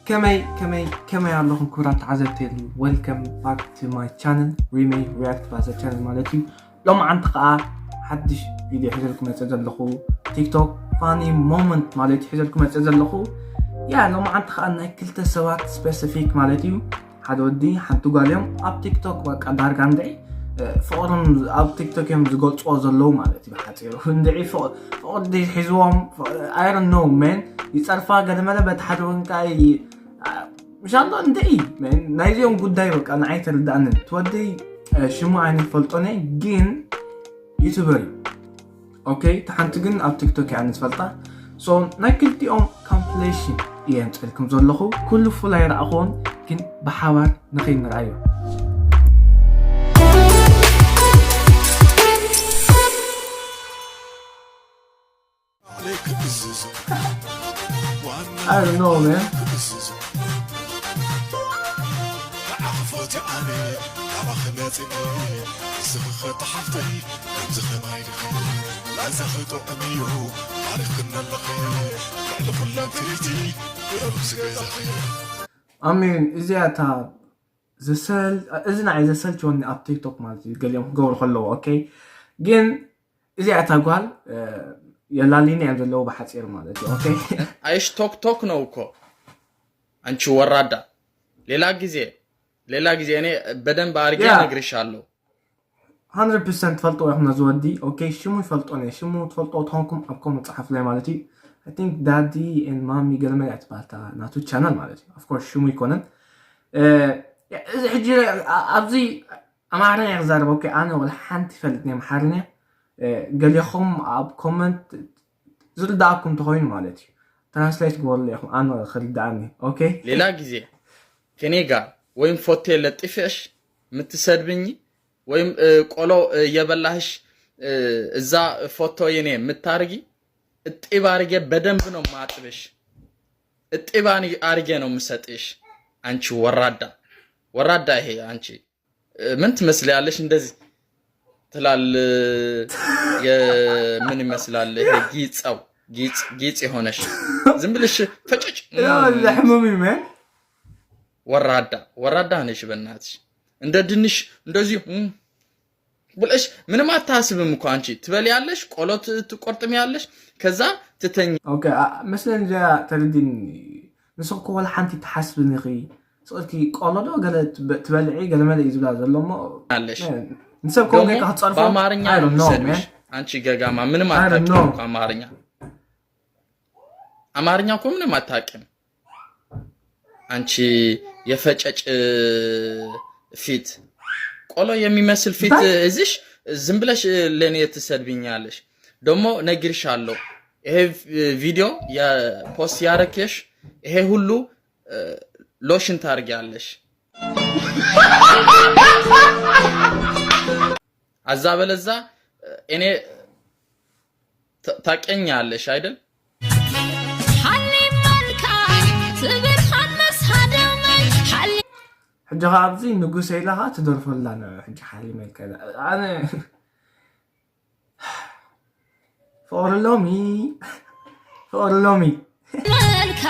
ከመይ ከመይ ከመይ ኣለኹም ክቡራት ተዓዘብቲ? Welcome back to my channel, Remay React by the channel ማለት እዩ። ሎማዓንቲ ከዓ ሓድሽ ቪድዮ ሒዘልኩም መፅእ ዘለኹ፣ ቲክቶክ funny moment ማለት እዩ ሒዘልኩም መፅእ ዘለኹ። ያ ሎማዓንቲ ከዓ ናይ ክልተ ሰባት ስፔሲፊክ ማለት እዩ፣ ሓደ ወዲ ሓንቲ ጓል እዮም ኣብ ቲክቶክ በቃ ዳርጋ እንድዒ ፍቕሮም ኣብ ቲክቶክ እዮም ዝገልፅዎ ዘለዉ ማለት እዩ። ብሓፂሩ እንድዒ ፍቕሪ ሒዝዎም፣ I don't know man፣ ይፀርፋ ገለመለ በቲ ሓደ ወንቃ ምሻሎ እንድዒ ናይዚኦም ጉዳይ በቃ ንዓይ ተርዳእንን ትወደይ ሽሙ ኣይንፈልጦነ ግን ዩቱበር እዩ። ኦኬ፣ እቲ ሓንቲ ግን ኣብ ቲክቶክ እያ ንዝፈልጣ። ሶ ናይ ክልቲኦም ኮምፕሌሽን እየ ምፅልኩም ዘለኹ። ኩሉ ፉል ኣይረኣኹን ግን ብሓባር ንኸይንርኣዮ። I don't know man። ኣሜን። እዚኣ እታ ዘሰል-፣ እዚ ንዓይ ዘሰልችወኒ ኣብ ቲክቶክ ማለት እዩ፣ ገሊኦም ክገብሩ ከለዉ። ኦኬ፣ ግን እዚኣ እታ ጓል የላሊና እዮም ዘለዉ ብሓፂር ማለት እዩ። ኦኬ። አይሽ ቶክ ቶክ ነው እኮ አንቺ ወራዳ። ሌላ ጊዜ ሌላ ጊዜ እኔ በደንብ አድርጌ እነግርሻለሁ። ሀንድረድ ፐርሰንት ትፈልጥዎ ኢኹም ነዚ ወዲ። ኦኬ፣ ሽሙ ይፈልጦ እየ። ሽሙ ትፈልጥዎ ተኾንኩም ኣብ ኮመንት ጸሓፉለይ ማለት እዩ። I think ዳዲ and ማሚ ገለመለ እያ ትበሃል እታ ናቱ ቻናል ማለት እዩ። Of course ሽሙ ኣይኮነን። እዚ ሕጂ ኣብዚ ኣምሓርኛ እየ ክዛረብ። ኦኬ፣ ኣነ ወላ ሓንቲ ይፈልጥኒ ኣምሓርኛ። ገሊኹም ኣብ ኮመንት ዝርድኣኩም እንተኾይኑ ማለት እዩ ትራንስሌት ግበሩለይ ኢኹም ኣነ ክርድኣኒ። ኦኬ። ሌላ ጊዜ ከኔ ጋር ወይም ፎቶ ለጥፈሽ የምትሰድብኝ ወይም ቆሎ እየበላሽ እዛ ፎቶ የኔ የምታርጊ እጢብ አርጌ በደንብ ነው ማጥብሽ። እጢብ አርጌ ነው የምሰጥሽ። አንቺ ወራዳ ወራዳ፣ ይሄ አንቺ ምን ትመስያለሽ? እንደዚህ ትላል። የምን ይመስላል ይሄ ጊጸው ጊጽ ጊጽ የሆነሽ ዝም ብልሽ ፈጭጭ ለሕሙም ይመን ወራዳ ወራዳ ነሽ በእናትሽ። እንደ ድንሽ እንደዚህ ብለሽ ምንም አታስብም እኮ አንቺ። ትበልያለሽ፣ ቆሎ ትቆርጥምያለሽ፣ ከዛ ትተኝ። ኦኬ፣ መስለን እዚኣ ተረዲኒ። ንስኺ እኮ ዋላ ሓንቲ ትሓስብን ኢኺ። ስቕልኪ ቆሎ ዶ ገለ ትበልዒ ገለ መለ እዩ ዝብላ ዘሎ እሞ ኣለሽ። ንሰብ ከሆነ ክትፀርፎ በአማርኛ ነው የሚሰድብሽ። አንቺ ገጋማ ምንም አታውቂም እኮ አማርኛ። አማርኛ እኮ ምንም አታውቂም። አንቺ የፈጨጭ ፊት፣ ቆሎ የሚመስል ፊት እዚሽ ዝም ብለሽ ለኔ ትሰድብኛለሽ። ደግሞ ነግርሻለሁ፣ ይሄ ቪዲዮ የፖስት ያረኬሽ ይሄ ሁሉ ሎሽን ታርጊያለሽ። አዛ በለዛ እኔ ታቀኛለሽ አይደል? ሕጂ ኸዓ ኣብዚ ንጉሰ ኢላ ኸዓ ትደርፈላ ነ ሕጂ ሓሊመልካ ኢላ ኣነ ፍቕሪ ሎሚ ፍቕሪ ሎሚ መልካ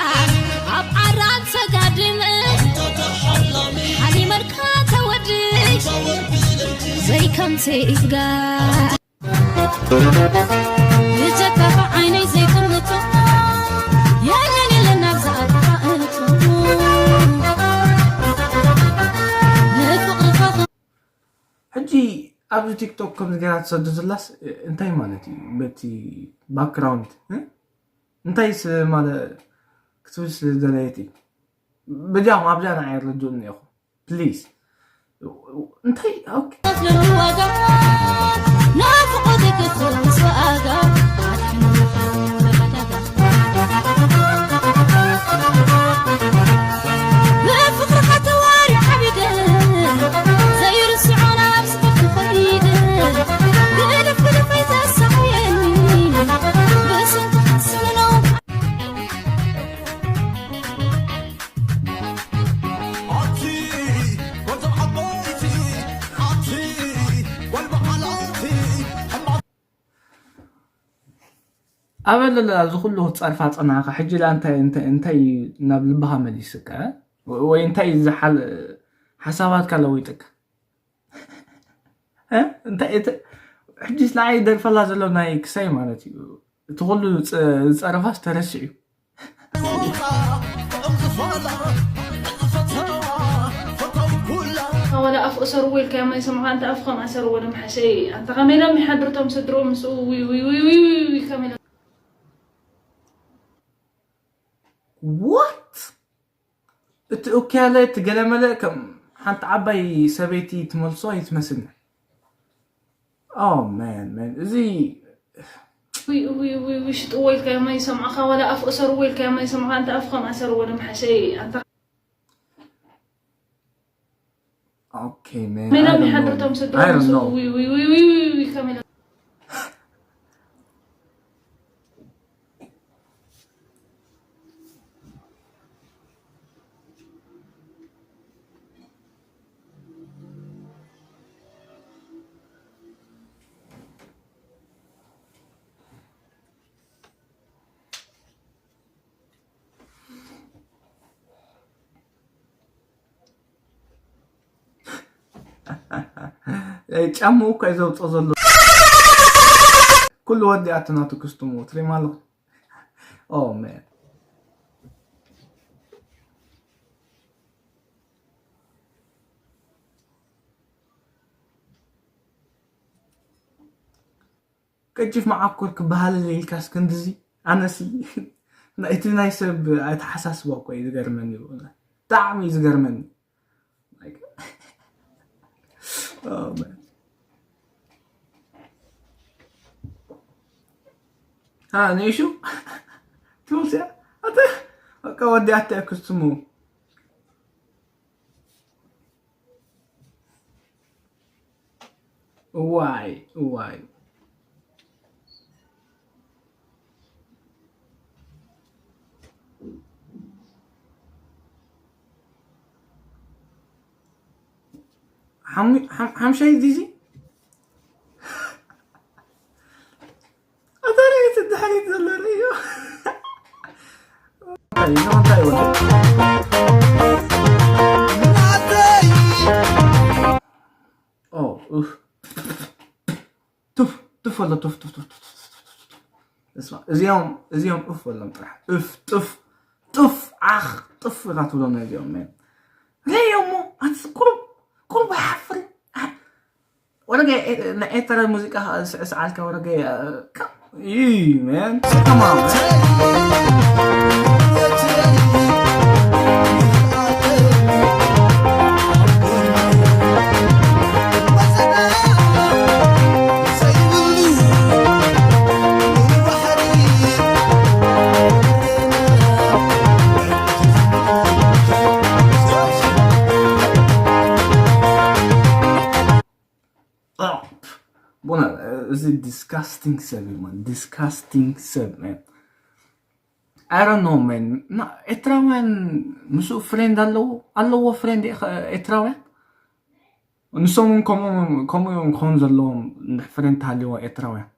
ኣብ ዓራት ተጋድመ ሓሊመልካ ተወድይ ዘይከምቲ ኢትጋ ብጀካኻ ዓይነይ ዘይጥምቶ የለን የለን ናብዛ ኣጥፋእቶ ንፍቕርኻ ሕጂ ኣብዚ ቲክቶክ ከምዚ ገይራ ትሰዶ ዘላስ እንታይ ማለት እዩ? በቲ ባክግራውንድ እንታይ ማለ ክትብል ስለ ዝደለየት እዩ። በጃኹም ኣብዚኣ ንዓይ ረድኡኒ ኢኹም ፕሊዝ። እንታይ ኦኬ። ኣበለለ ኣብዚ ኩሉ ክትፀርፋ ፀናኻ ሕጂ ላ እንታይ እንታይ እንታይ ናብ ልብኻ መሊስካ ወይ እንታይ ዝሓል ሓሳባትካ ለዊጥካ እ? እንታይ እቲ ሕጂስ ንዓይ ደርፈላ ዘሎ ናይ ክሳይ ማለት እዩ። እቲ ኩሉ ዝፀ- ዝፀረፋስ ተረሲዑ። ወላ ኣፍ እሰርዎ ኢልካዮ ማይ ሰምዖ ኣንተ ኣፍኹም ኣሰርዎ ደምሓሸይ ኣንተ ከመይ ኢሎም ይሓድሩ ቶም ስድርኡ ምስኡ ዊዊዊዊዊዊ ከመይ ኢሎም What? እቲ ኡኪያለ እቲ ገለመለ ከም ሓንቲ ዓባይ ሰበይቲ ትመልሶ ይትመስልኒ። Oh man man እዚ ሽጥዎ ኢልካዮ ማይ ይሰምዖኻ ዋላ ኣፍ እሰርዎ ኢልካዮ ማይ ይሰምዖኻ ኣንተ ኣፍኹም ኣሰርዎ ደምሓሸይ ኣንተ Okay man. I don't know. I don't know. ጫምኡ እኳ እዩ ዘውፅኦ ዘሎ ኩሉ ወዲ ኣተናቱ ክስትሙ ትሪማ ኣለኹ ኦሜን ቀጅፍ መዓኮር ክበሃለለ ኢልካስ ክንድዚ ኣነሲ እቲ ናይ ሰብ ኣተሓሳስባ እኮ እዩ ዝገርመኒ ብጣዕሚ እዩ ዝገርመኒ ንእሹ ትውልስያ ኣተ በቃ ወዲኣታ ክስሙ እዋይ እዋይ ሓምሻይ ዲዚ ኣታ ርእየት ድሕሪት ዘሎ ርእዮ እንታይ እንታይ ወደ ኡፍ ቱፍ ቱፍ ወሎ ቱፍ ቱፍ ቱፍ ቱፍ ቱፍ ቱፍ ቱፍ ቱፍ ቱፍ ቱፍ ቱፍ ቱፍ ቱፍ ቱፍ ቱፍ ጡፍ ጡፍ ዓኽ ጡፍ ኢኻ ትብሎም ነዚኦም ሪእዮሞ ኣንስ ቁሩብ ቁሩብ ኣይሓፍርን ወረገ ናይ ኤርትራ ሙዚቃ ስዕስዓልካ ወረገ man come on man ቡና እዚ disgusting ሰብ እዩ man disgusting ሰብ man I don't know man ኤርትራውያን ምስኡ friend ኣለዎ ኣለዎ friend ኤርትራውያን ንሶም እውን ከምኡ እዮም ክኾኑ ዘለዎም friend ተሃልይዎ ኤርትራውያን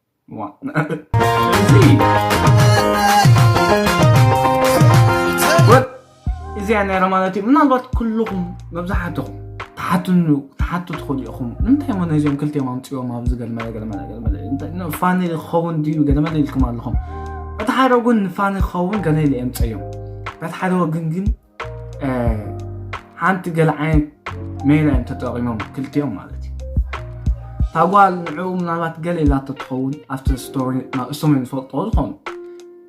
እዚኣ ነይራ ማለት እዩ ምናልባት ኩልኹም መብዛሕትኹም ተሓትኑ ተሓቱ ትኽእሉ ኢኹም ንምንታይ ሞ ነዚኦም ክልቲኦም ኣምፅዎም ኣብዚ ገለመለ ገለመለ ገለመለ ፋኒ ክኸውን ድዩ ገለመለ ኢልኩም ኣለኹም በቲ ሓደ ወገን ንፋኒ ክኸውን ገለ ኢለ የምፀዮም በቲ ሓደ ወገን ግን ሓንቲ ገለ ዓይነት ሜላ እዮም ተጠቂሞም ክልቲኦም ማለት እዩ እታ ጓል ንዕኡ ምናልባት ገለ ኢላቶ ትኸውን ኣብቲ ስቶሪ እሶም እዮም ዝፈልጥዎ ዝኾኑ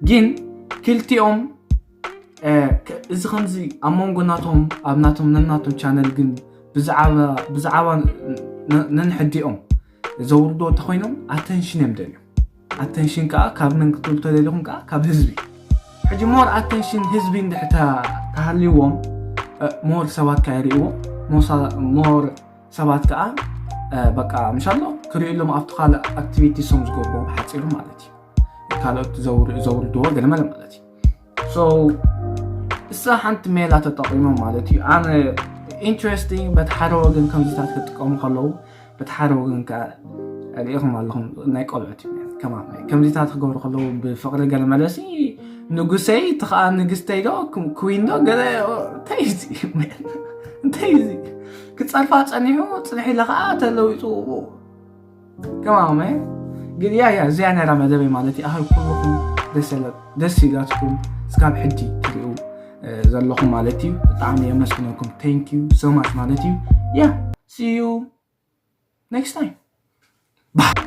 ግን ክልቲኦም እዚ ከምዚ ኣብ መንጎ ናቶም ኣብ ናቶም ነናቶም ቻነል ግን ብዛዕባ ነንሕዲኦም ዘውርድዎ እንተኮይኖም ኣተንሽን እዮም ደልዮም ኣተንሽን ከዓ ካብ መን ክትብሉ ተደሊኹም ከዓ ካብ ህዝቢ ሕጂ more attention ህዝቢ እንድሕር ተሃልይዎም more ሰባት ከዓ ይርእይዎ more ሰባት ከዓ በቃ ምሻሎ ክርእይሎም ኣብቲ ካልእ activity ሶም ዝገብርዎ ብሓፂሩ ማለት እዩ ካልኦት ዘውርድዎ ገለመለ ማለት እዩ so እሳ ሓንቲ ሜላ ተጠቂሞም ማለት እዩ ኣነ interesting በቲ ሓደ ወገን ከምዚታት ክጥቀሙ ከለዉ በቲ ሓደ ወገን ከዓ ሪኢኹም ኣለኹም ናይ ቆልዑት እዩ ከማመ ከምዚታት ክገብሩ ከለዉ ብፍቕሪ ገለ መለሲ ንጉሰይ እቲ ከዓ ንግስተይ ዶ ክዊን ዶ ገለ እንታይ እዩ እዚ እንታይ እዩ እዚ ክፀርፋ ፀኒሑ ፅንሕ ኢለ ከዓ ተለዊጡ ከማመ ግን ያ ያ እዚያ ነራ መደበይ ማለት እዩ ኣሃብ ኩልኩም ደስ ኢላትኩም እስካብ ሕጂ ትሪኡ ዘለኹም ማለት እዩ ብጣዕሚ የመስግነኩም thank you so much ማለት እዩ yeah see you next time